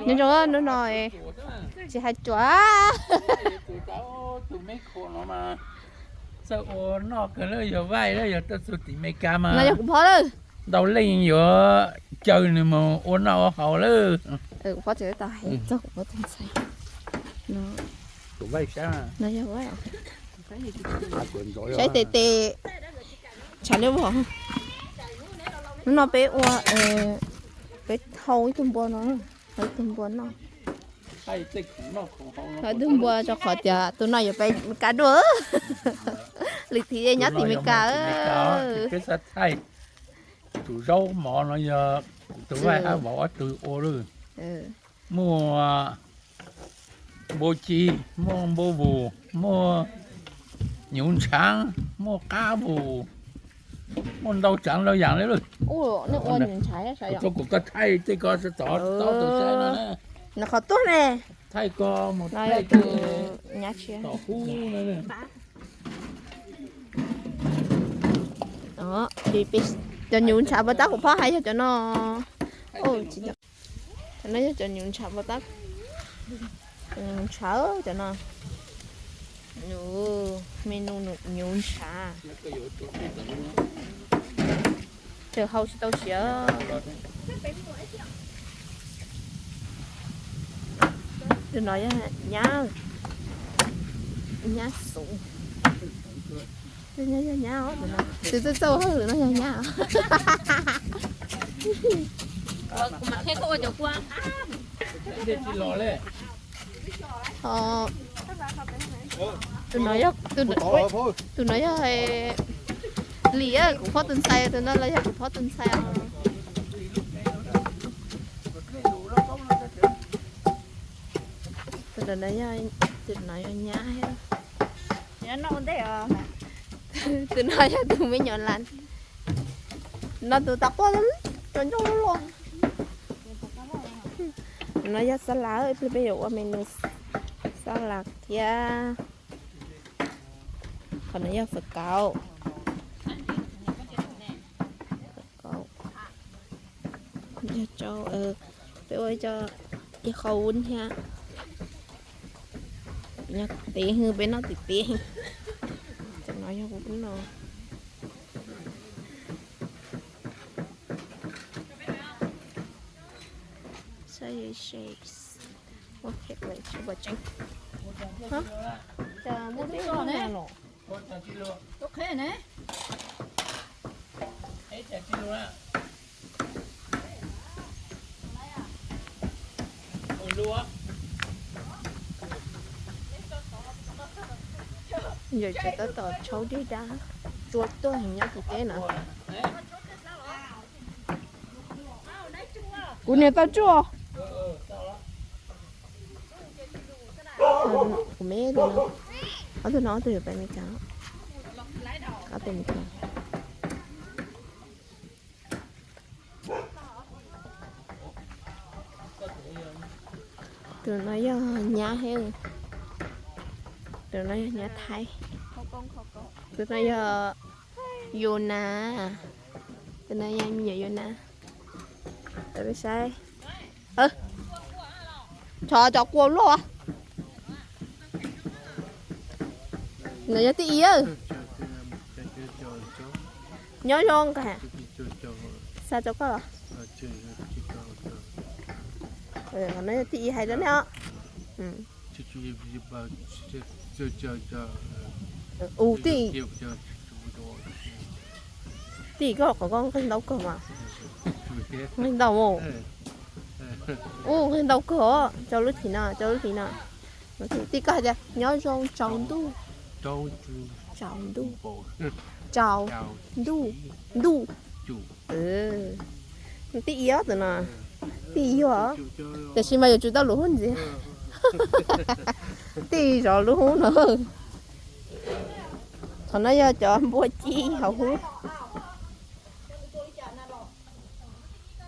Nyob zoo, hnub no tsis hais cuam. Txawj ua noj kawg lawm, yog vaij lawm, yog tuaj txug tim Amelikas mas no yog kuv phob lawm. Ntau leej yuav caw nws mus ua noj ua haus lawm. Kuv phob tseem tau hais txog kuv phob tus ntxhais. Saib tes tes, tshav liab vog. Hnub no peb ua, peb thau ib tug npua no, thau ib tug npua noj. Thau ib tug npua rau qhov tias tus no yuav pem Amelikas dua. Lwm tim nyob tim Amelikas. Peb xav thaij tus zaub mov no yog tus vaij hab vauv ob tug ua lawm. Muaj npua ci, muaj npua vus, muaj nyuv ntshaav, muaj qab vus, muaj ntau tsaav ntau yaam le lawm. Kuv thaij tej ko txog tod tau saib no na. Qhov tuaj ne, thaij ko mus thaij tom hub no. Cov nyuv ntshaav puas tab kuv phob hais yog cov no. Cov no yog cov nyuv ntshaav puas tab, nyuv ntshaav cov no. Menu nyuv ntshaav. Tseem hau tsis tau siav. Tus no yog nyab, nyab xov. Tus no yog nyab, tus txawj txawj hauj lwm no yog nyab. Tus no yog, tus no yog Lis, kuv phob tus ntxhais, tus no los yog kuv phob tus ntxhais. Tus no yog nyab. Tus no yog tus me nyuam laj. No tus tas quaj cov ncauj loj loj. No yog xab las, peb yuav ua menu xab las thiab. Qhov no yog fawm kauv. Yog rau, peb ua ib co ib qho wub thiab. Nyob tev hwv, peb noj tim tev. Cov no yog wub no. Saib, ua phem lawm tsis pom tseeb. Cas muaj tib no los? Yawm tsev tab tom tshaub dej dab, tsua tuaj heev nyob tim teb no. Kuv niam tau tsuj. Kuv me, ob tug no ob tug yuav pem Amelikas, ob tug Amelikas. Tus no yog nyab heev. Tus no yog nyab Thaib. Tus no yog Yus Nas. Tus no yog me nyuam Yus Nas. Saib, tso cov kua loj. No yog tij Ib. Nyob zoo, nqa xa rau koj los. No yog tij Ib hais rau nej os. Ua tij, tij Ib, koj qhov koj nqeg ntau kawg mas. Nqeg ntau mas. Ua nqeg ntau kawg os, rau lub thim no, rau lub thim no. Tij Ib, koj hais tias nyob zoo tsaus ntuj. Tsaus ntuj. Tsaus ntuj. Ntuj. Tij Ib os, tus no. Tij Ib yog, tiam sis mas yuav tsum tau lus hub ntxiv. Tij Ib zov lub hub no. Qhov no yog cov npua ci hauv hub.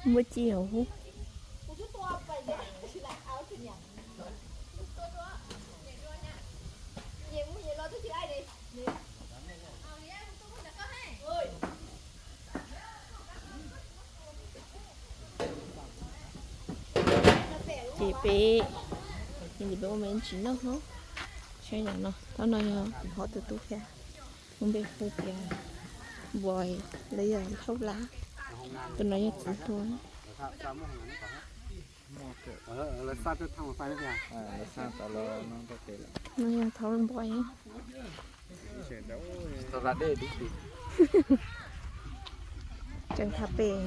Npua ci hauv hub. Ces peb, peb ua me ntsis noj hlob. Saib no, thaum no yog kuv hlob tus tub thiab, lub npe hu tias Npoi, los yog Thauj Lab. Tus no yog txiv hluas. No yog Thauj Npoi. Tseem thav pem.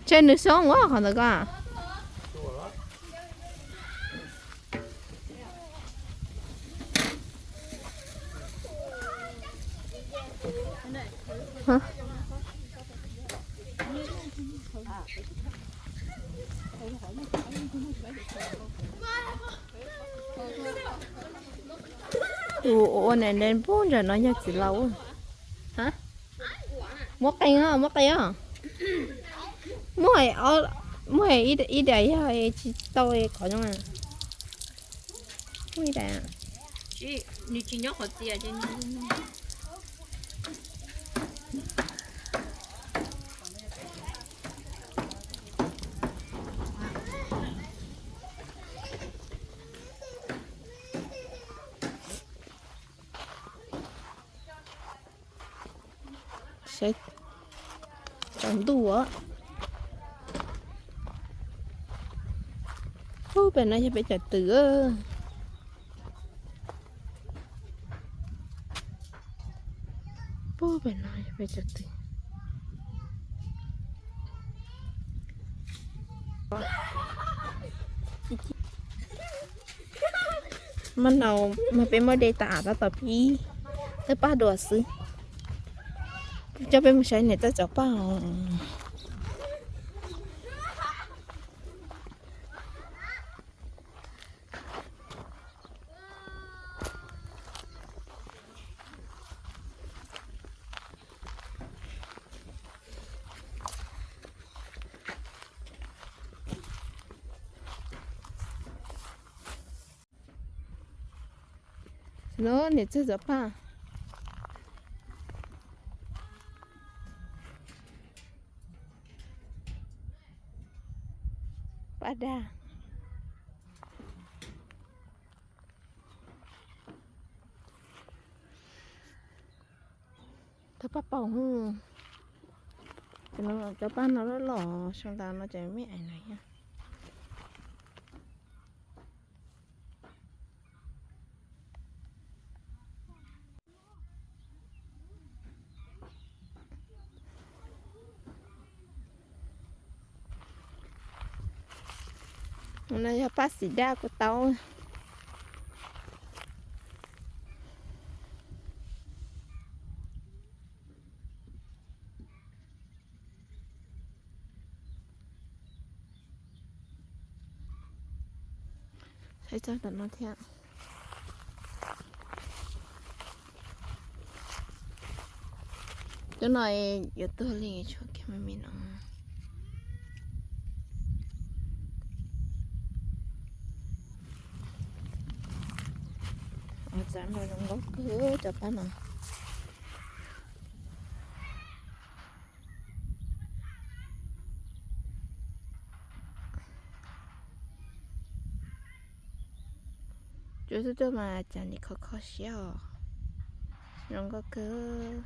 Tseg nws xyoob ua qhov ntawd ko. Tus ua nres nres npuab ntawm no yog txiv laus. Muab qee os, muab qee os. Muab, muab ib daim yog tsis tau qhov zoo. Muab ib daim. Nws tsis nyob qhov txias. Saib tsaus ntuj os. Ub, pem no yog peb cov twm. Pub pem no yog peb cov twm. Mas no mas peb muab de tas av tab tom pib thawj paj dua xwb. Coj peb mus saib niam txawj cov paj os. No niam txawj cov paj. Paj daj. Thawj paj paum. Cov paj no loj los sau ntawd no ces me ais na yog. No yog paj xim daj kuj tau. Saib txog tom no thiab. Cov no yuav tuag li tshuav kiag me me no. Txav no zoo nkauj kawg cov paj no. Cua xub tuaj mas cas nim kho kho siab os. Zoo nkauj kawg.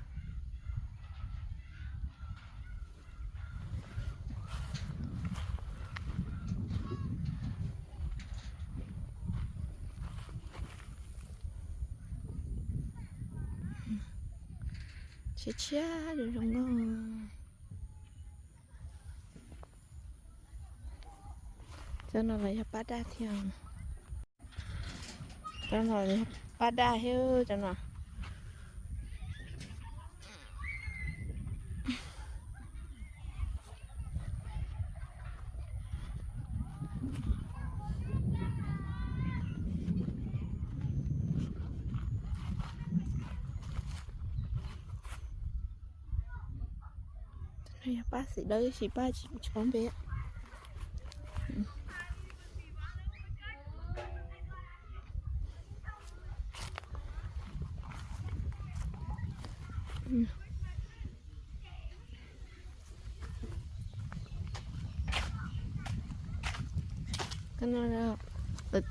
Tshiab tshiab zoo zoo nkauj. Cov no los yog paj daj thiab. Cov no paj daj thiab cov no. Yog paj xim dawb tab sis paj tsis paub npe. Lawv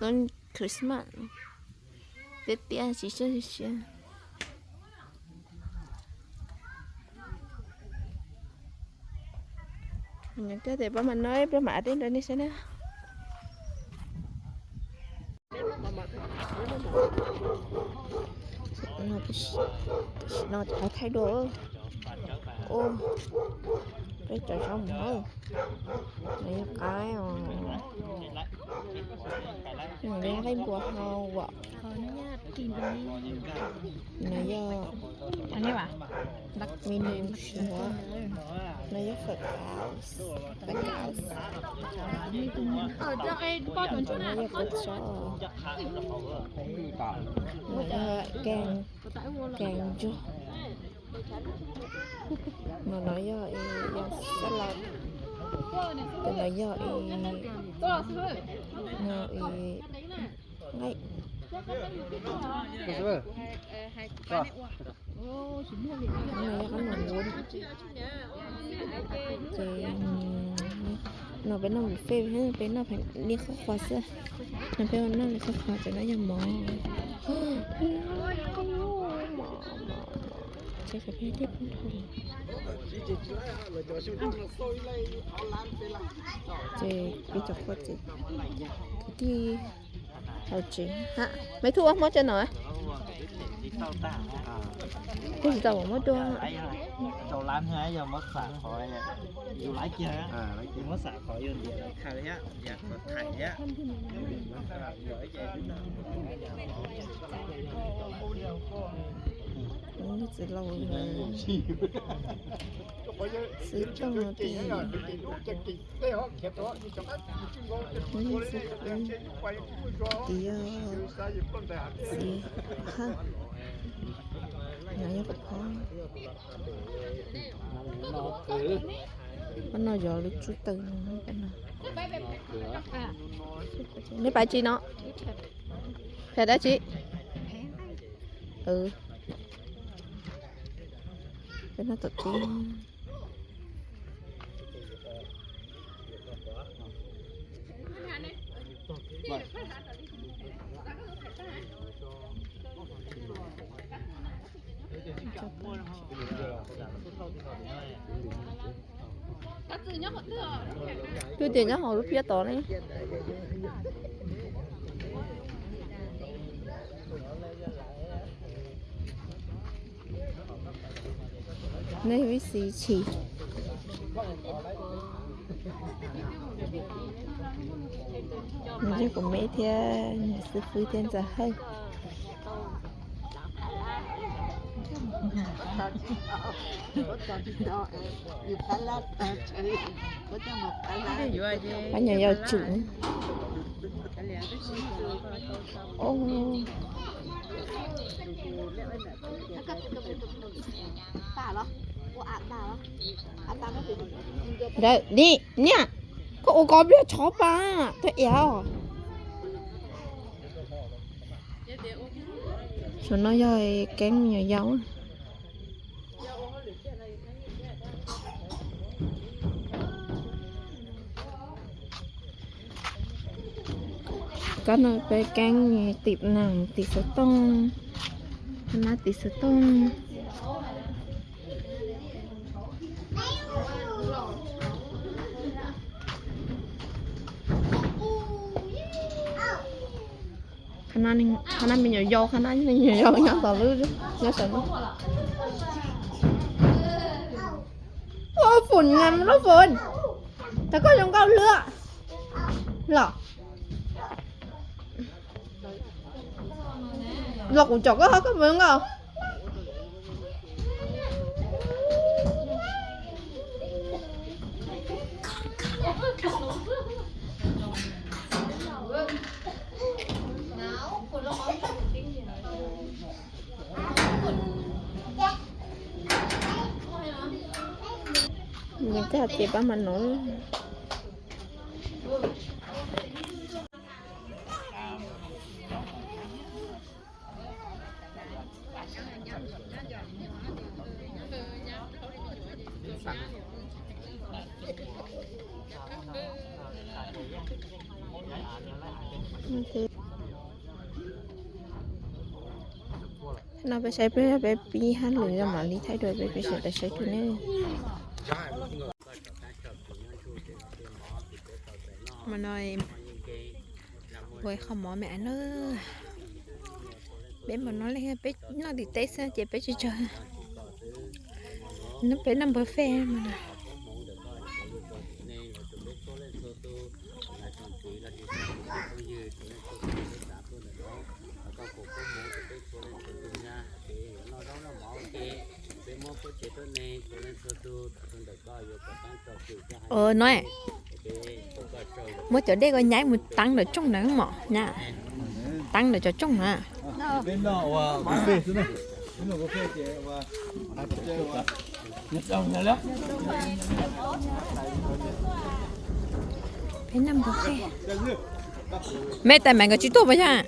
tuaj Christmas tiag tiag tsis txawj siab. Nyob kiag tias pab mas no peb mam li nrog nej saib na. Tam sim no cov thaij duab, peb cov zaub mov, nws yog qaib os, nws yog qaib npua hau as, nws yog me nus suav, nws yog phawm qaus, phawm qaus, nws yog kua txob, nws yog keeg, keeg ntsuag, no no yog ib yam xab laws, tus no yog ib, no ib nqaij, no yog qab no npua, ces no peb noj buffet, peb noj li qhov qhuav xwb, no peb noj li qhov qhuav, cov no yog mov, mov, mov, ces peb thiaj poob dhau li. Ces peb cov qhua ces kwv tij hauv tsev, Maiv Thuj ua Hmoob tso no, kuv tsis tau muab dua. Txiv laus, txiv tooj no ces, txiv, txiv Hawj, no yog kuv phob. Qhov no yog lub tsub taws no. Neb pais tsis no? Pais dab tsi? Peb noj tom teb. Twb tias nyob hauv lub phiab tod ne. Nej ib xis tshis, nws yog kuv me thiab niam xib fwb thiab Ntxawm Hawj. Pab nyuam yaus tsum. Ntawd, nim, niam, koj ua koj pliag tshov pa, tuaj ev. Saum no yog keeb me nyuam yaus. Kab no peb keeb tim nees tim xov tooj, nab tim xov tooj. Qhov no me nyuam yaus, qhov no me nyuam yaus nyob tom lub, nyob saum no. Ua fum ngas lub fum, tas koj zoo nkauj lwm los. Los kuv cov koj ho koj mus nkauj. Nws cog ces pab mas no. No peb saib peb, peb pib hab lwm zoo mam li thaij dua, peb peb sawv daws saib kiag ne. Hmo no ua qhov mov me na. Peb hmo no li peb noj tim teb xwb ces peb tsis tsawg. Peb noj buffet mas. Ua no, muab cov dej ko nyaib mus teeb ntawm tsooj na mom nyab, teeb ntawm cov tsooj na. Peb noj buffet. Me tais Maiv nkawd tsis tuaj puas yog?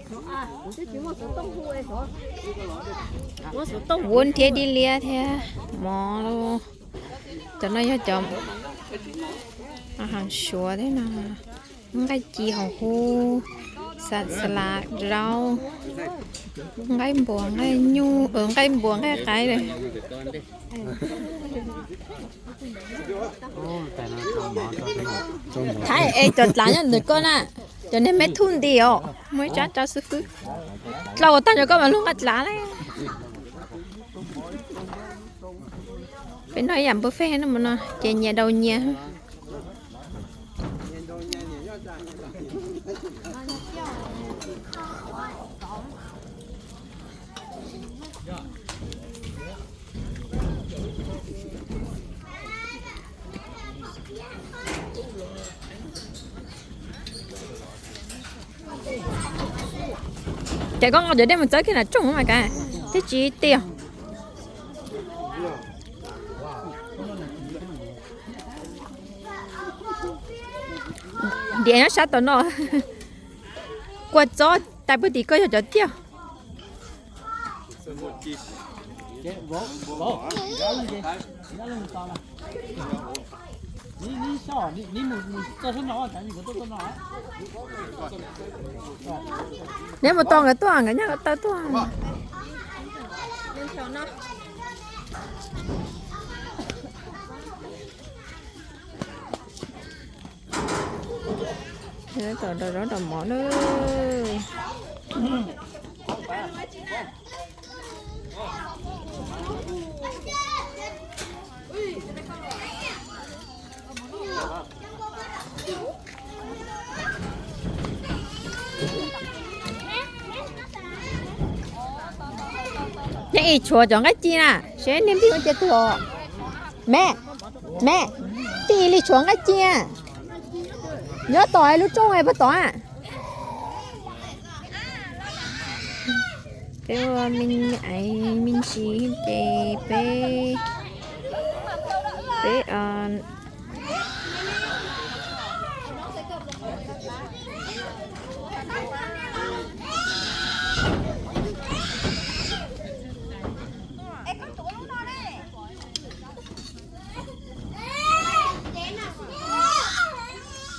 Vuab nrhiav dib liab thiab mov lauj. Cov no yog cov hav suav thiab no. Nqaij ci, hauv hub, xas las, zaub, nqaij npua, nqaij nyuj, nqaij npua, nqaij qaib. Thaib es cov dlav nyob ntawm koj na, cov niag me thuj nti os, muaj ib tsab rau xwb fwb. Dlhau tag nrho koj mas lub nqaij dlav lawm. Peb noj ib yam buffet no mas no ces nyias daus nyias. Ces koj nqa cov dej mus txawb kiag nram tsooj mas kav, twb tsis tiag. Diav nyob sab tom no. Kua txob tais puag tim koj yog cov tiaj. Neb mus tos nkawd tuaj, nkawd nyob ko taw tuaj. Tom rau zaub rau mov na. Neb ib tshuav cov nqaij ci na, seb niag npij ua cas tuag. Me, me, tij li tshuav nqaij ci. Nyob tom lub rooj puag tod. Peb ua me ntsis me ntsis ces peb, peb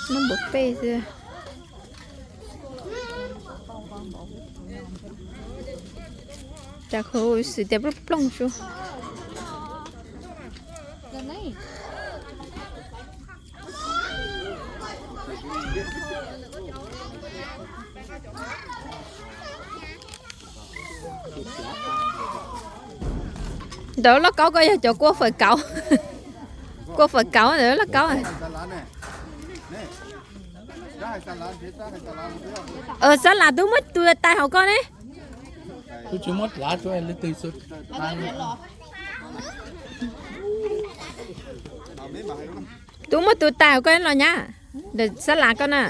noj buffet xwb. Cas khuv xim tias plooj plooj su. Ntawm loj kaub ko yog cov kua fawm kauv. Kua fawm kauv ntawm loj kaub. Xab las, tub muab tus tais hauv ko ne. Tub muab tus tais hauv ko los nyab. Ntawm xab las ko na.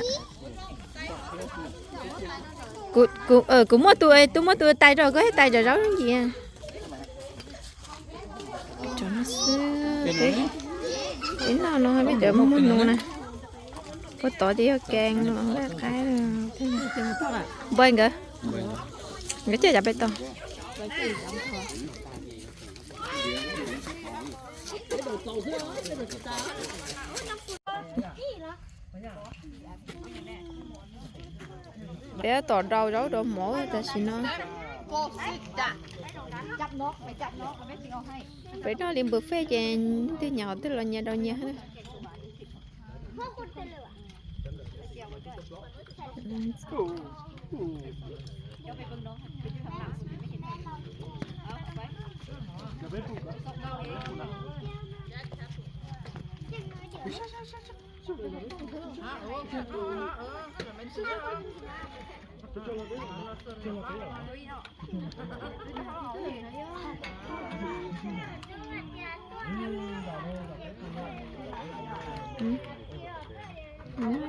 Kuv muaj tus, tub muab tus tais rau koj thiab, tais rau zaub ntsis. Ib no no peb cov muaj muaj nus na. Puag tod ces yog kees no, nqaij qaib. Npawg nkawd, nkawd coj cov pem tod. Peb tab tom rau zaub rau mov tam sim no. Peb noj li npus fej ces twg nyiam qhov twg los nyias rau nyias.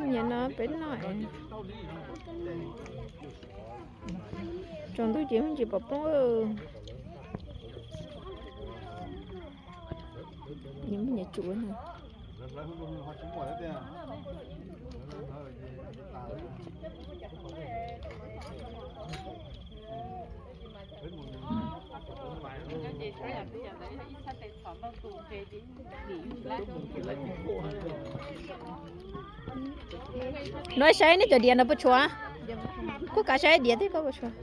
Nyias no peb noj. Tsaus ntuj ces tsis pom poob. Nyias tsum no. No saib nej cov diav no puas tshuav? Kuj kav saib diav thiab koj puas tshuav.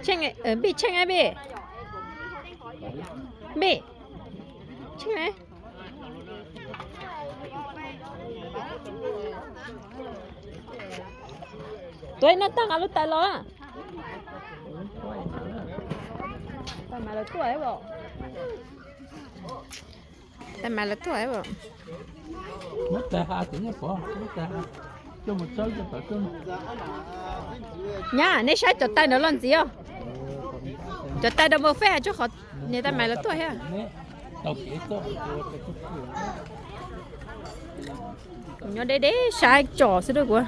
Tsheej, Npij tsheej, Npij. Npij tsheej. Tuav ib noj tag nqa lub tais los. Tais mas lawv tuaj. Tais mas lawv tuaj. Nyab, nej saib cov tais ntawd los ntxiv os. Cov tais rau npau fej tso qhov niag tais mas lawv tuaj thiab. Kuv nyob deb deb saib tsom xwb rau kuv.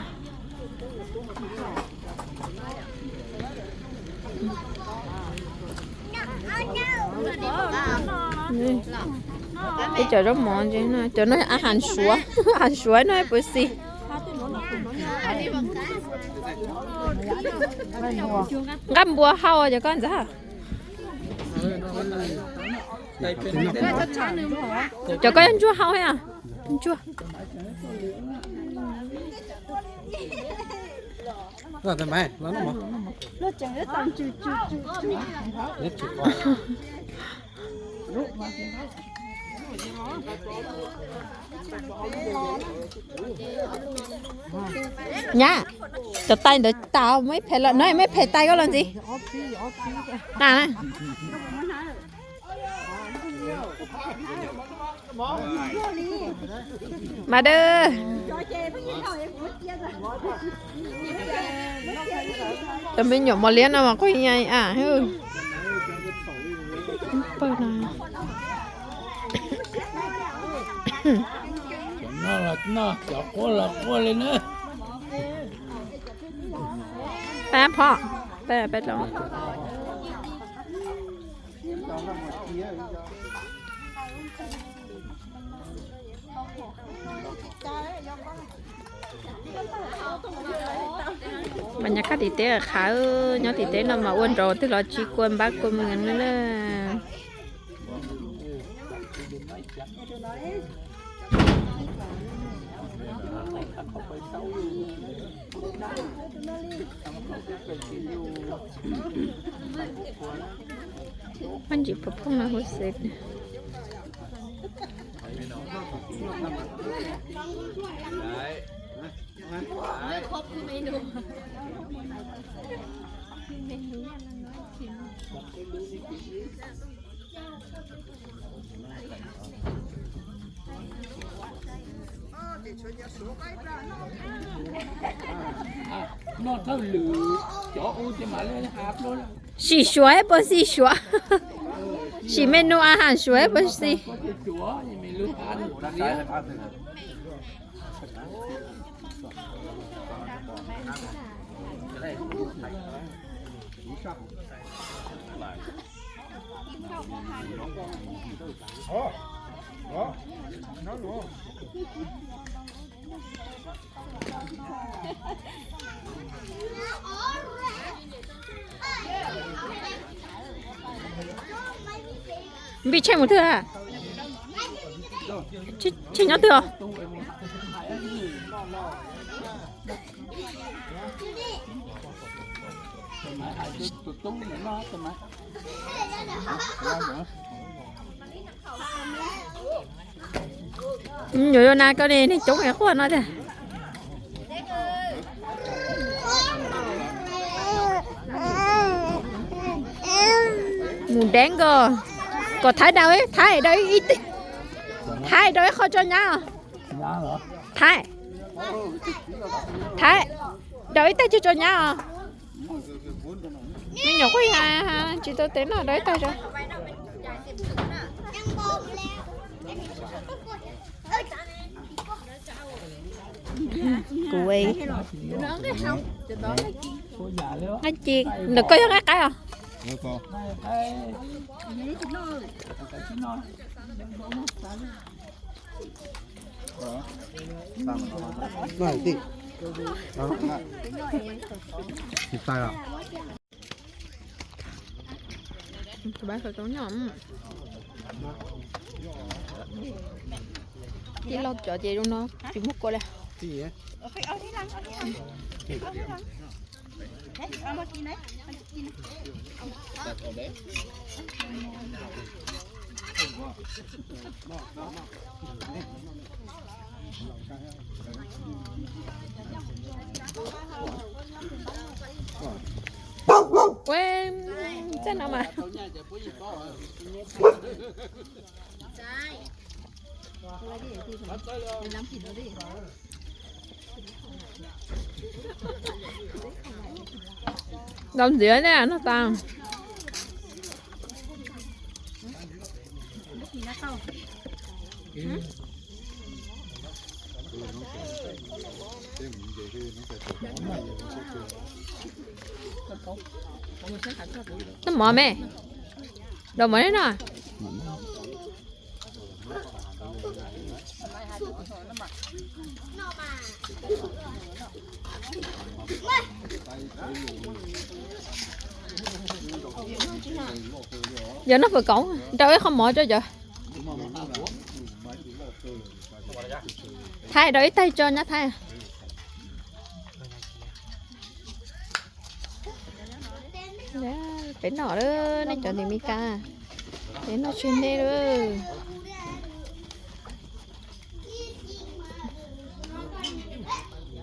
Peb cov zaub mov, cov no a has suav, has suav no puas xis. Nqaj npua hau cov koj ntxhab. Cov koj yog ntsuag hau thiab. Ntsuag. Nyab, cov tais ntawd tas, muaj ib phem los no, muaj ib phem tais koj los ntxiv. Tas na. Mas dab. Cov me nyuam mos liab no mas quaj ib a. Pab phom, pab pab los. Mas nyab kaj tim teb qhav, nyob tim teb no mas ua nraud twg los tsis kua npab kua mws na. Pab ntsis pov phooj no huv xwb. Sim suav puas xis suav? Sim menu a has suav puas xis? Npij Tsheej mus twg? Tsheej nyob twg os? Nyuam yuav na koj ne, neeg coob es quaj no tiag. Mus deev ko, kom Thaib daus, Thaib daus ib, Thaib daus ib qho tso nyab os. Thaib, Thaib daus ib teg tso nyab os. Me nyuam quaj ha, tsis tau tev no, daus ib teg tso. Kuv, nqaij ci, ntawm koj yog nqaij qaib os? Ib loj cov ces zoo no tsis muaj kua li. Ua, txaj no mas. Ntaus ntxiv ne, noj tas. Noj mov me, noj mov ne no. Yog noj fawm koov, rau ib qho mov tso cov. Thaib, rau ib taig tso nyab Thaib. Peb noj lawm, nej cov tim Mes Kas, peb noj tsis nej lawm.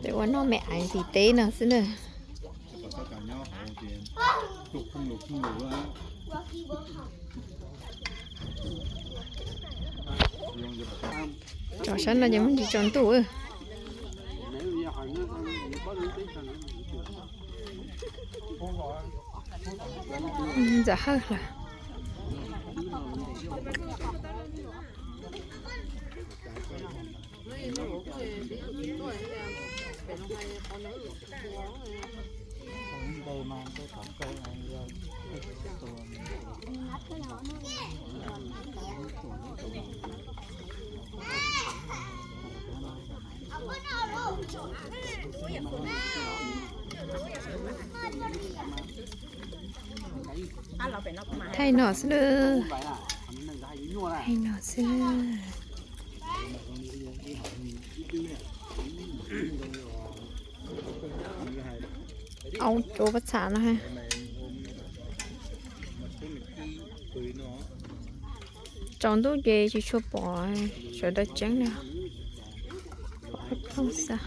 Peb ua noj me aiv tim teb no xwb na. Tsov sab no ces muaj ntsis tsaus ntuj. Ntxawm Hawj lawm. Thaij no xwb lawm. Thaij no xwb. Au, cov pob txha no ha. Tsaus ntuj ces tsis tshua pom sawv daws tseeb na. Pom pheej pheej xwb.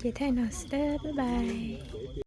Ces thaij no xwb, bye bye.